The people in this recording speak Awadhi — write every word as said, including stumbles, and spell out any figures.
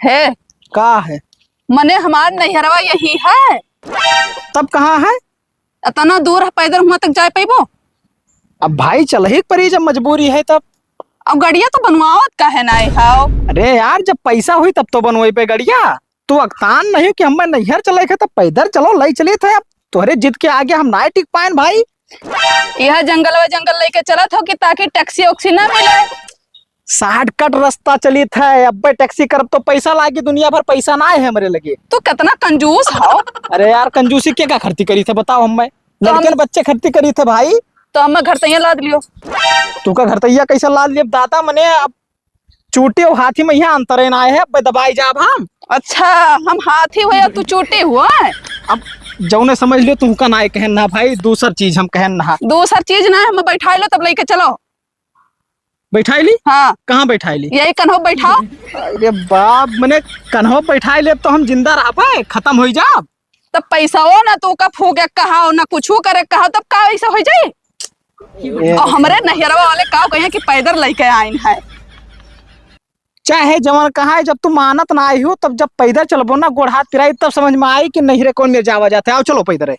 हे। का है? मने हमार नैहरवा यही है। तब कहाँ है? अतना दूर है, पैदल हुआँ तक जाए पैबो? अब भाई चलही के परी, जब मजबूरी है तब। अब गड़िया तो बनवावत काहे नाहीं हौ? अरे यार, जब पैसा हुई तब तो बनवइबे गड़िया। तू अकतान नहीं कि हमें नैहर चले के, तब पैदल चलो, लई चलित है। अब तोहरे जिद के आगे हम नाहीं टिक पाएन भाई। यह जंगलवा जंगल लइके चलत हो कि ताकि टैक्सी ओक्सी ना मिले? शॉर्टकट रास्ता चलित है, अब्बे टैक्सी करब तो पैसा लागी, दुनिया भर पैसा नाहीं है हमरे लगे। तू कितना कंजूस हो। अरे यार, कंजूसी के का खर्ची करित है बताओ हमें? तो हम लड़कन बच्चे खर्ची करित है भाई। तो हमें घर तइया लाद लियो। तू का घर तइया कैसे लाद लियो दादा? मने अब चूटी और हाथी में यहाँ अंतर है ना है, अब्बे दबाई जाब हम। अच्छा, हम हाथी हो या तू चूटी हुआ है? अब जौने समझ लियो, तुमका नाहीं कहन ना भाई, दूसर चीज हम कहन ना। दूसर चीज ना, हमें बैठाई लो तब लइके चलो। बैठाई ली? हाँ। कहाँ बैठाई ली? यही कन्हो बैठाओ। अरे बाप, मने कन्हो बैठाई लेब तो हम जिंदा रहबे, खतम होई जाब। तब पैसा हो ना, तू का फूके कहाओ ना, कुछ करे कहाओ, तब का ऐसा हो जाई? ए, और हमरे नैहरवा वाले का कहे कि पैदल लइके आइन है। चाहे जवन कहा है, जब तू मानत ना आई हो, तब जब पैदल चलबो ना, गोड़ हाथ पिराई, तब समझ में आई कि नैहरे कौन मेर जावा जाते। आओ चलो पैदल है।